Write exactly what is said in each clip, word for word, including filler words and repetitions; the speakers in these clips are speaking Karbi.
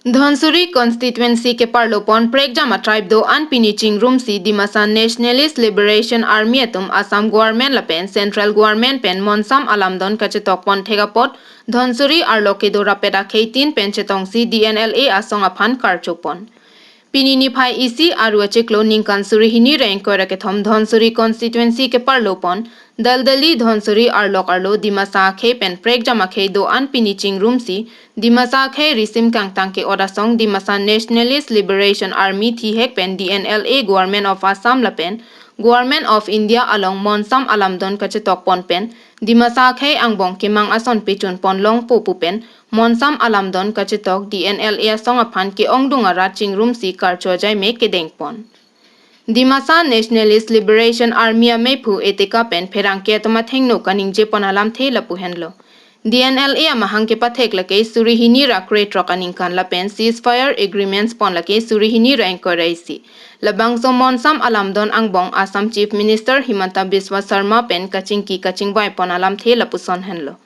Dhansiri constituency keparlopon prekjam a-tribe do-an pini chingrumsi Dimasa Nationalist Liberation Army atum Assam Government lapen Central Government pen monsam alamdon kachetokpon thek apot Dhansiri arlo kedo rapet akhei tin pen chetongsi D N L A asong aphan karchopon. Pini niphai isi aru achiklo ningkan suri hini ra ingkoi ra kethom Dhansiri constituency keparlopon Daldali Dhansiri arlok arlo Dimasa akhei pen prekjam akhei do-an pini chingrumsi Dimasa akhei risim kangtang ke-ot asong Dimasa Nationalist Liberation Army thihek pen D N L A Government of Assam lapen Government of India along monsam alamdon kachetokpon pen Dimasa akhei angbong kemang ason pechunpon longpo pu pen monsam alamdon kachetok D N L A asong aphan ke-ongdung arat chingrumsi karcho ajai me kedengpon. Dimasa Nationalist Liberation Army ameiphu eteka pen pherangke atum athengno kaningjepon alamthe lapu henlo. D N L A amahang kepathek lake suri hini ra krethrok aningkan lapen ceasefire agreements pon lake suri hini ra ingkoi ra isi. Labangso monsam alamdon angbong Assam Chief Minister Himanta Biswa Sarma pen kachingki kachingvaipon alamthe lapuson henlo.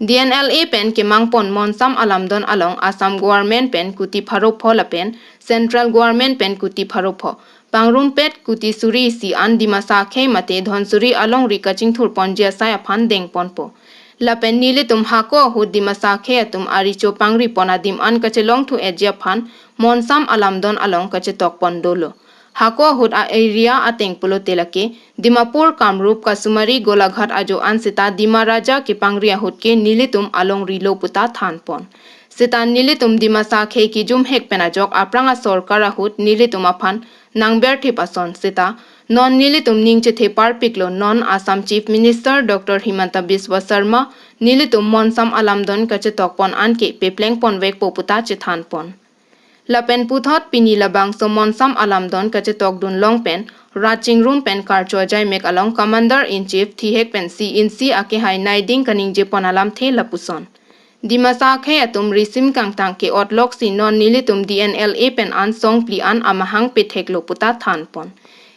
D N L A pen kemangpon monsam alamdon along Assam Government pen kuti pharo pho lapen Central Government pen kuti pharo pho, pangrumpet kuti suri isi an Dimasa akhei mate Dhansiri alongri kachingthurponji asai aphan dengponpo. Lapen nelitum hako ahut Dimasa akhei atum arecho pangripon adim an kachelongthu-etji aphan monsam alamdon along kachetokpon dolo. Hako ahut a-area ateng pulote lake Dimapur, Kamrup, Kasumari, Golaghat ajo an seta Dima Raja kepangri ahut ke nelitum alongri lo puta thanpon. Seta nelitum Dimasa akhei kijumhek pen ajok aphrang asorkar ahut nelitum aphan nangberthip ason seta non nelitum ning chethe parpiklo, non Assam Chief Minister Doctor Himanta Biswa Sarma nelitum monsam alamdon kachetokpon an ke peplengponvekpo puta chethanpon. Lapen puthot pini labangso monsam alamdon kachetokdun long pen rat chingrum pen karcho ajai mek along Commander in Chief thihek pen C in C akehai naiding kaningjepon alamthe lapuson. Dimasa akhei atum risim kangtang ke-ot loksi non nelitum D N L A pen an songpli an amahang petheklo puta thanpon.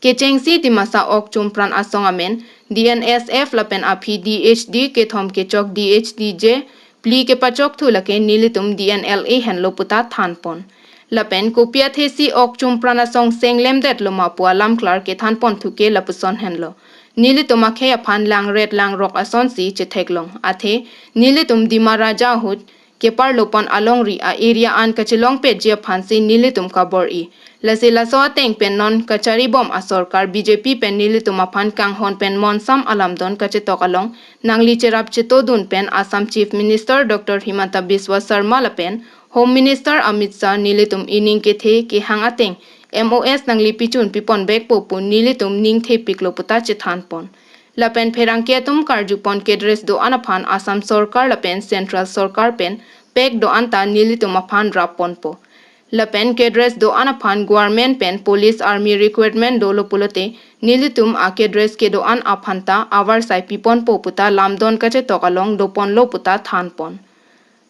Kechengsi Dimasa ok chumpran asong amen D N S F lapen aphi D H D kethom kechok D H D J phli kepachokthu lake nelitum D N L A henlo puta thanpon. Lapen kopi athesi ok chumpran asong senglemdetlo ma pu alam klar kethanponthu ke lapuson henlo. Nelitum akhei aphan langret langrok asonsi chetheklong. Athe nelitum Dima Raja ahut keparlopon alongri a-area an kachelongpetji aphansi nelitum kabor-i. Lasi laso ateng pen non kacharibom asorkar B J P pen nelitum aphan kanghon pen monsam alamdon kachetok along nangli cherap chetodun pen Assam Chief Minister Doctor Himanta Biswa Sarma lapen Home Minister Amit Shah nelitum ining kethe kehang ateng M O S nangli pichun piponvekpo pu nelitum ning thepiklo puta chethanpon. Lapen pherangke atum karjupon cadres do-an aphan Assam sorkar lapen Central sorkar pen pek do-an ta nelitum aphan rapponpo. Lapen cadres do-an aphan government pen police army recruitment dolo pulote nelitum a cadres kedo-an aphan ta avarsai piponpo puta lamdon kachetok along doponlo puta thanpon.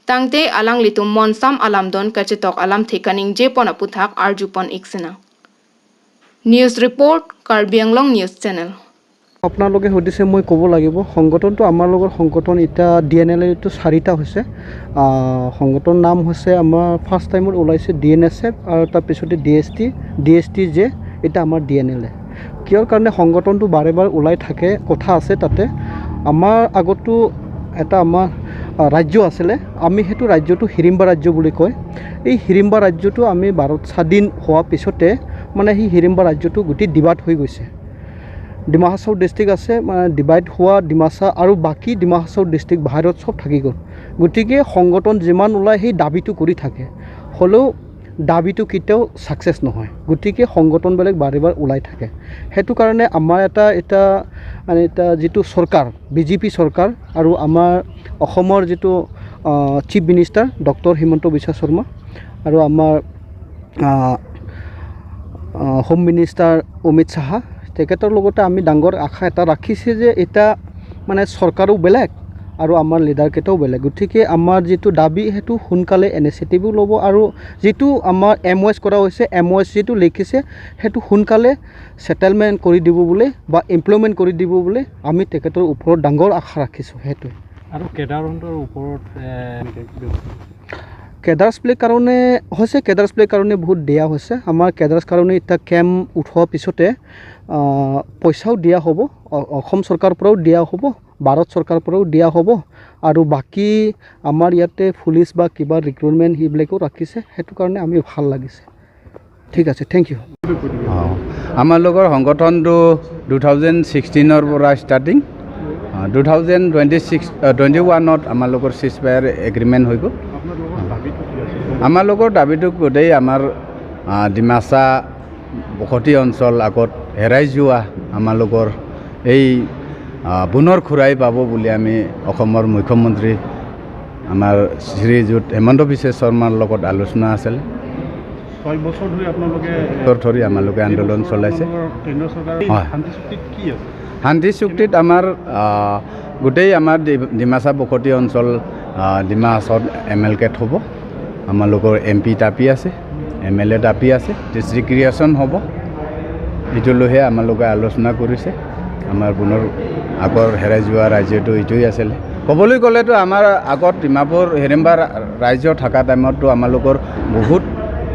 Tangte alanglitum monsam alamdon kachetok alamthe kaningjepon aputhak arjupon iksinang. News report, Karbi Anglong News Channel. আপোনালোকে সুধিছে, মই ক'ব লাগিব, সংগঠনটো আমাৰ লগৰ সংগঠন এতিয়া ডি এন এল এটো চাৰিটা হৈছে। আহ, সংগঠনৰ নাম হৈছে, আমাৰ ফাৰ্ষ্ট টাইমত ওলাইছে ডি এন এছ এফ আৰু তাৰপিছতে ডি এছ টি, ডি এছ টি জে, এতিয়া আমাৰ ডি এন এল এ। কিয়ৰ কাৰণে সংগঠনটো বাৰে বাৰে ওলাই থাকে, কথা আছে তাতে। আমাৰ আগতো এটা আমাৰ, আহ, ৰাজ্য আছিলে, আমি সেইটো ৰাজ্যটো হিৰিম্বা ৰাজ্য বুলি কয়। এই হিৰিম্বা ৰাজ্যটো আমি ভাৰত স্বাধীন হোৱাৰ পিছতে মানে সেই হিৰিম্বা ৰাজ্যটো গোটেই ডিভাইড হৈ গৈছে। ডিমা হাছাও ডিষ্ট্ৰিক্ট আছে, মানে, ডিভাইড হোৱা ডিমাচা আৰু বাকী ডিমা হাছাও ডিষ্ট্ৰিক্ট বাহিৰত চব থাকি গ'ল। গতিকে সংগঠন যিমান ওলায় সেই দাবীটো কৰি থাকে, হ'লেও দাবীটো কেতিয়াও ছাকচেছ নহয়। গতিকে সংগঠনবিলাক বাৰে বাৰে ওলাই থাকে। সেইটো কাৰণে আমাৰ এটা, এটা, মানে, এটা যিটো চৰকাৰ, বি জে পি চৰকাৰ আৰু আমাৰ অসমৰ যিটো, আহ, চিফ মিনিষ্টাৰ ডক্টৰ হিমন্ত বিশ্ব শৰ্মা আৰু আমাৰ, আহ, আহ, হোম মিনিষ্টাৰ অমিত শ্বাহ, তেখেতৰ লগতে আমি ডাঙৰ আশা এটা ৰাখিছে যে এতিয়া মানে চৰকাৰো বেলেগ আৰু আমাৰ লিডাৰকেইটাও বেলেগ। গতিকে আমাৰ যিটো দাবী সেইটো সোনকালে ইনিচিয়েটিভো ল'ব আৰু যিটো আমাৰ এম অ' এছ কৰা হৈছে, এম অ' এছ যিটো লিখিছে সেইটো সোনকালে ছেটেলমেণ্ট কৰি দিব বুলি বা ইমপ্লিমেণ্ট কৰি দিব বুলি আমি তেখেতৰ ওপৰত ডাঙৰ আশা ৰাখিছোঁ। সেইটোৱে। আৰু কেদাৰনাথৰ ওপৰত, এ, কেডাৰ্ছ বুলি কাৰণে হৈছে, কেডাৰ্ছ বুলি কাৰণে বহুত দিয়া হৈছে। আমাৰ কেডাৰ্ছ কাৰণে এতিয়া কেম্প উঠোৱাৰ পিছতে আহ, পইচাও দিয়া হ'ব, অ- অসম চৰকাৰৰ পৰাও দিয়া হ'ব, ভাৰত চৰকাৰৰ পৰাও দিয়া হ'ব। আৰু বাকী আমাৰ ইয়াতে পুলিচ বা কিবা ৰিক্ৰুটমেণ্ট সেইবিলাকো ৰাখিছে, সেইটো কাৰণে আমি ভাল লাগিছে। ঠিক আছে, থেংক ইউ। অ, আমালোকৰ সংগঠনটো টু থাউজেণ্ড ছিক্সটিনৰ পৰা starting. Two thousand twenty six, twenty ওৱানত আমালোকৰ চিজ ফায়াৰ এগ্ৰিমেণ্ট হৈ গ'ল। আপোনালোকৰ দাবীটো কি আছে? আমালোকৰ দাবীটো গোটেই আমাৰ, আ, ডিমাচা বসতি অঞ্চল আগত হেৰাই যোৱা আমালোকৰ এই, আ, পুনৰ ঘূৰাই পাব বুলি আমি অসমৰ মুখ্যমন্ত্ৰী আমাৰ শ্ৰীযুত হিমন্ত বিশ্ব শৰ্মাৰ লগত আলোচনা আছিল। ছয় বছৰ ধৰি আপোনালোকে বছৰ ধৰি আমালোকে আন্দোলন চলাইছে। আপোনালোকৰ কেন্দ্ৰ চৰকাৰৰ হয়। শান্তি চুক্তিত কি আছে? শান্তি চুক্তিত আমাৰ, আহ, গোটেই আমাৰ ডি- ডিমাচা বসতি অঞ্চল, আহ, ডিমা হাছাওত এম এল কে থ'ব। আমালোকৰ এম পি দাবী আছে, এম এল এ দাবী আছে, ডিষ্ট্ৰিক্ট ক্ৰিয়েশ্যন হ'ব। এইটো লৈহে আমালোকে আলোচনা কৰিছে। আমাৰ পুনৰ আগৰ হেৰাই যোৱা ৰাজ্যটো এইটোৱেই আছিলে। ক'বলৈ গ'লেতো আমাৰ আগত ডিমাপুৰ হিড়িম্বা ৰা- ৰাজ্য থকা টাইমততো আমালোকৰ বহুত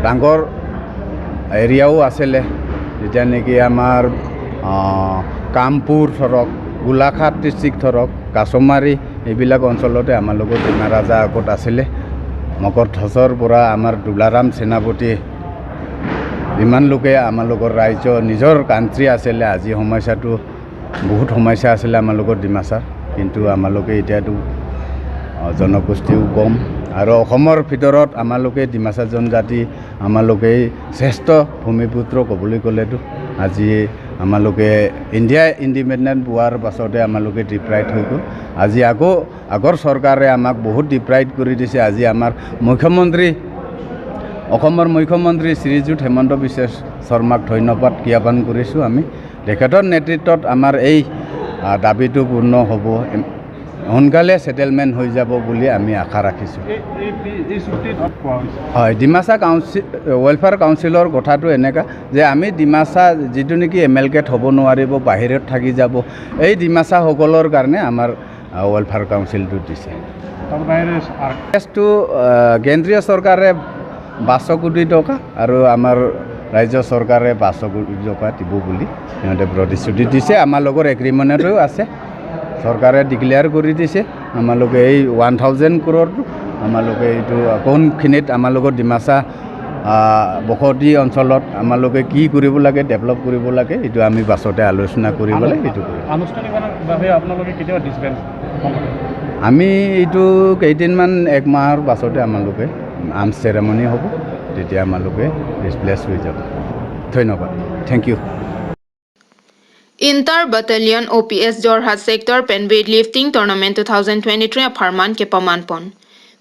ডাঙৰ এৰিয়াও আছিলে, যেতিয়া নেকি আমাৰ, আহ, কামপুৰ ধৰক, গোলাঘাট ডিষ্ট্ৰিক্ট ধৰক, কাছমাৰী, এইবিলাক অঞ্চলতে আমালোকৰ ডিমা ৰাজা আগত আছিলে। মগধচৰ পৰা আমাৰ দুলাৰাম সেনাপতি, ইমান লোকে আমালোকৰ ৰাজ্য নিজৰ কাণ্ট্ৰি আছিলে। আজি সমস্যাটো বহুত সমস্যা আছিলে আমালোকৰ ডিমাচাৰ, কিন্তু আমালোকে এতিয়াতো, আহ, জনগোষ্ঠীও কম আৰু অসমৰ ভিতৰত আমালোকে ডিমাচা জনজাতি আমালোকে শ্ৰেষ্ঠ ভূমিপুত্ৰ ক'বলৈ গ'লেতো আজি আমালোকে ইণ্ডিয়া ইণ্ডিপেণ্ডেণ্ট পোৱাৰ পাছতে আমালোকে ডিপ্ৰাইভ হৈ গ'ল। আজি আকৌ আগৰ চৰকাৰে আমাক বহুত ডিপ্ৰাইভ কৰি দিছে। আজি আমাৰ মুখ্যমন্ত্ৰী, অসমৰ মুখ্যমন্ত্ৰী শ্ৰীযুত হিমন্ত বিশ্ব শৰ্মাক ধন্যবাদ জ্ঞাপন কৰিছোঁ আমি। তেখেতৰ নেতৃত্বত আমাৰ এই, আহ, দাবীটো পূৰ্ণ হ'ব, এম- সোনকালে ছেটেলমেণ্ট হৈ যাব বুলি আমি আশা ৰাখিছোঁ। এই- এই- এই চুক্তিত কোৱা হৈছে। হয়, ডিমাচা কাউন্সিল, ৱেলফেয়াৰ কাউন্সিলৰ কথাটো এনেকা যে আমি ডিমাচা যিটো নেকি এম এল কেত হ'ব নোৱাৰিব, বাহিৰত থাকি যাব, এই ডিমাচাসকলৰ কাৰণে আমাৰ, আহ, ৱেলফেয়াৰ কাউন্সিলটো দিছে। তাৰ বাহিৰে আৰ- কেছটো, আহ, কেন্দ্ৰীয় চৰকাৰে পাঁচশ কোটি টকা আৰু আমাৰ ৰাজ্য চৰকাৰে পাঁচশ কোটি টকা দিব বুলি সিহঁতে প্ৰতিশ্ৰুতি দিছে। আমাৰ লগৰ এগ্ৰিমেণ্টতো আছে, চৰকাৰে ডিক্লেয়াৰ কৰি দিছে। আমালোকে এই ওৱান থাউজেণ্ড ক্ৰ'ৰটো আমালোকে এইটো কোনখিনিত আমালোকৰ ডিমাচা, আহ, বসতি অঞ্চলত আমালোকে কি কৰিব লাগে, ডেভেলপ কৰিব লাগে, এইটো আমি পাছতে আলোচনা কৰি পেলাই এইটো কৰিম। আনুষ্ঠানিকভাৱে আপোনালোকে কেতিয়া ডিছবেণ্ড? আমি এইটো কেইদিনমান, এক মাহৰ পাছতে আমালোকে আৰ্মছ চেৰেমনি হ'ব, তেতিয়া আমালোকে ডিছপ্লেচ হৈ যাব। ধন্যবাদ, thank you. Inter Battalion O P S Jorhat Sector pen Weightlifting Tournament two thousand twenty-three apharman kepaman pon.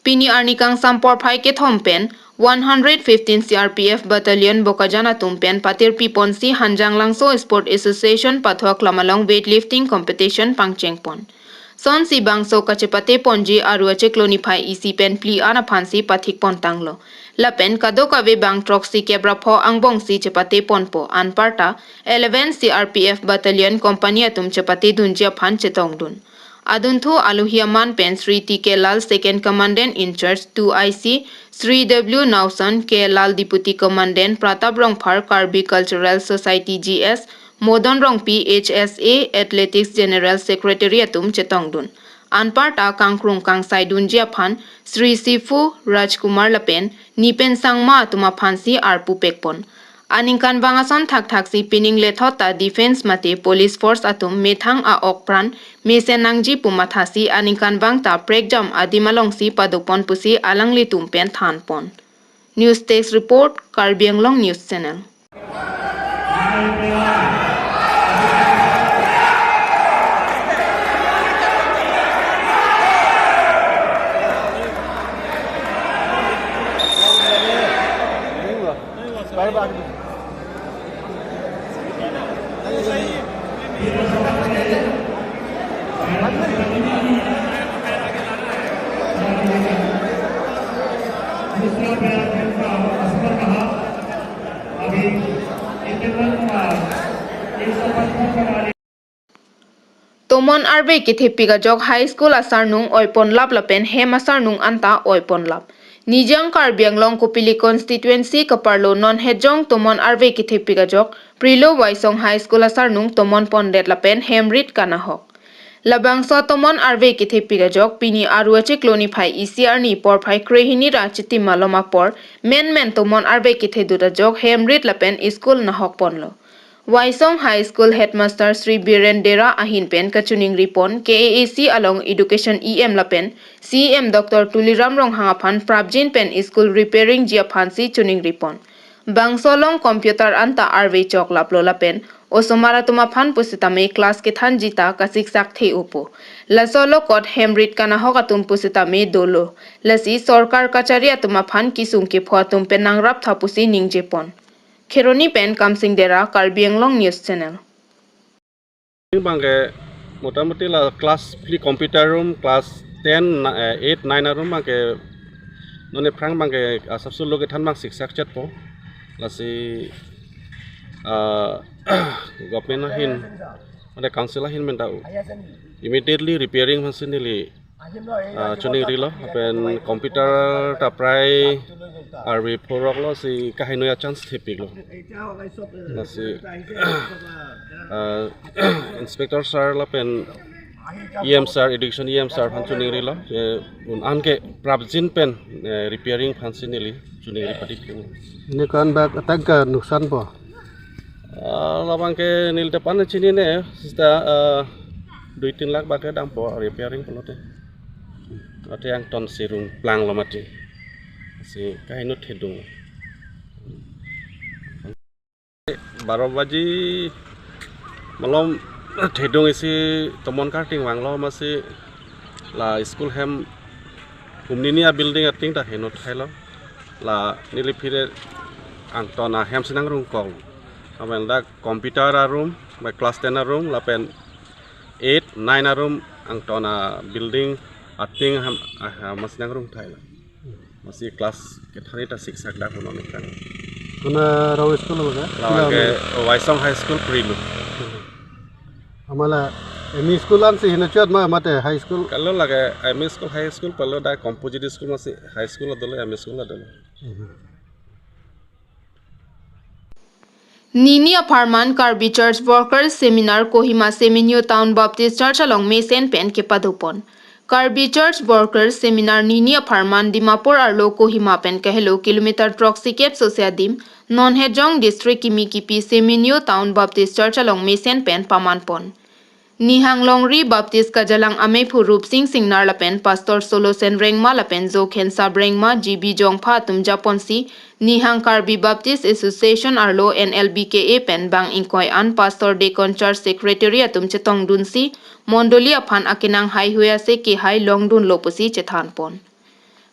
Pini arni kangsam porphai kethom pen one hundred fifteen C R P F Battalion Bokajan atum pen patirpi ponsi Hanjanglangso Sport Association pathu aklam along weightlifting competition pangcheng pon. Sonsi bangso kachepate ponji aru achiklo niphai isi pen phli an aphansi pathik pon tanglo. Lapen kadokave bang throksi kep ra pho angbongsi chepate ponpo, anparta eleven C R P F Battalion Company atum chepate dunji aphan chetong dun. Adunthu alohi aman pen Shri T K Lal, Second Commandant in Charge two I C, Shri W Naoson, K Lal, Deputy Commandant, Pratap Rongphar, Karbi Cultural Society G S, Modon Rongpi, H S A, Athletics General Secretary atum chetong dun. Anparta kangkrung kangsai dunji aphan Shri Sifu Rajkumar lapen Nipen Sangma atum aphansi arpu pek pon. Aningkanvang ason thakthaksi pining lethot ta defense mate police force atum methang a-ok pran mesen nangji pu mathasi aningkanvang ta prekjam adim alongsi padopon pusi alanglitum pen than pon. News Desk Report, Karbi Anglong News Channel. Tomon arve kethepik ajok High School asarnung oiponlap lapen hem asarnung anta oiponlap. Nijang Karbi Anglong Kopili constituency kaparlo Nonhejong tomon arve kethepik ajok Prilo Waisong High School asarnung tomon pondet lapen hem rit kanahok. Labangso tomon arve kethepik ajok pini Aru achiklo niphai isi arni porphai krehini ra chitim malom apor menmen tomon arve kethedut ajok hem rit lapen school nahok ponlo. Waisong High School Headmaster Shri Biren Dera ahin pen kachiningri pon K A A C along Education E M lapen C E M Doctor Tuliram Ronghang aphan prapjin pen school repairing ji aphan si chiningri pon. Bangso along computer anta arve chok laplo lapen osomar atum aphan pusitame class kethanji ta kasiksak the-opo. Laso along kot hem rit kanahok atum pusitame dolo. Lasi sorkar kachari atum aphan kesung kepho atum pen nangrap tha pusi ningje pon. Kheroni pen Kamsing Dera, Karbi Anglong News Channel. Bangke motamoti la class phli computer room, class ten, na-, eh, eight, nine aroom bangke non aphrang bangke asapso lo kethan bang siksak chetpo. Lasi, ah, government ahin, mane council ahin menta immediately repairing aphan si neli, ah, chiningrilo, lapen computer ta prai arve phuroklo, si kahinoi a chance thepiklo. Lasi, ah, inspector sir lapen E M sir, education E M sir aphan chiningrilo, je un-an ke prapjin pen, eh, repairing aphan si neli chiningri padi. Ini kan bak atak ka nuksan po? Ah, labangke neli ta pan chinine, sita, ah, dui tin lakh bak ke dampo repairing pulote. Ate angton si rung planglo mati. Si kainut thedung. Baro baji malom thedung isi tomon karting vanglo, masi la school hem humnini a building ating ta hinut thailo. La neli phire angton ahem si nangrung kong. Amen dak computer a room, ba class ten a room, lapen eight, nine a room angton a building ating ahem, ah, masi nangrung thailo. Masi class kethan ta siksak dak punon kan. Kona rong school lo ka? Labangke Waisong High School Prilo. Amala M E school an si hina chot ma mate high school? Kalo lake M E school, high school palo dak composite school masi high school adolo, M E school adolo. Nini apharman Karbi Church Workers Seminar Kohima Semenyo Town Baptist Church along mesen pen kepadopon. Karbi Church Workers Seminar nini apharman Dimapur arlo Kohima pen kahelo kilometer throksi kep sose adim, Nonhejong District kimi kipi Semenyo Town Baptist Church along mesen pen pamanpon. Nihang Longri Baptist Kajalang amephu Rupsing Singnar lapen Pastor Solosen Rengma lapen Jokhen Sap Rengma G B Jongpha atum japonsi, Nihang Karbi Baptist Association arlo N L B K A pen bang ingkoi an Pastor Deacon Church Secretary atum chetongdunsi, mondoli aphan akenang haihui ase kehai longdunlo pusi chethanpon.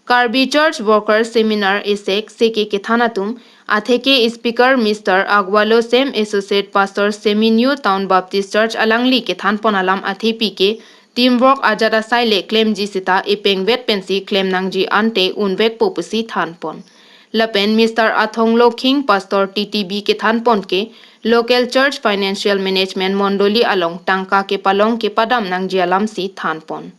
Karbi Church Workers Seminar esek seke kethan atum, atheke speaker Mister Agwalo Sem Associate Pastor Semenyo Town Baptist Church alangli kethanpon alam athepi ke teamwork ajat asai le klemji sita epengvet pensi klem nangji ante unvekpo pusi thanpon. Lapen Mister Athonglo Khing Pastor T T B kethanpon ke local church financial management mondoli along tangka kepalong kepadam nangji alamsi thanpon.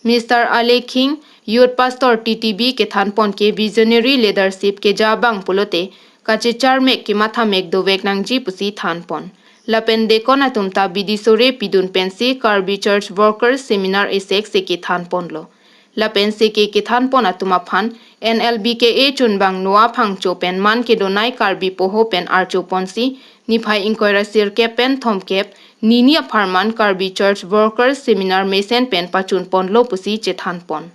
Mister Ale Khing, Youth Pastor T T B kethanpon ke visionary leadership kejabang pulote, kachecharmek kemathamek dovek nangji pusi thanpon. Lapen deacon atum ta bidi sore pidun pensi Karbi Church Workers Seminar esek seke thanponlo. Lapen seke kethanpon atum aphan N L B K A chunbang Noah Phangcho pen man kedonai Karbi poho pen archoponsi, niphai ingkoi ra sirkep pen thomkep, nini apharman Karbi Church Workers Seminar mesen pen pachunponlo pusi chethanpon.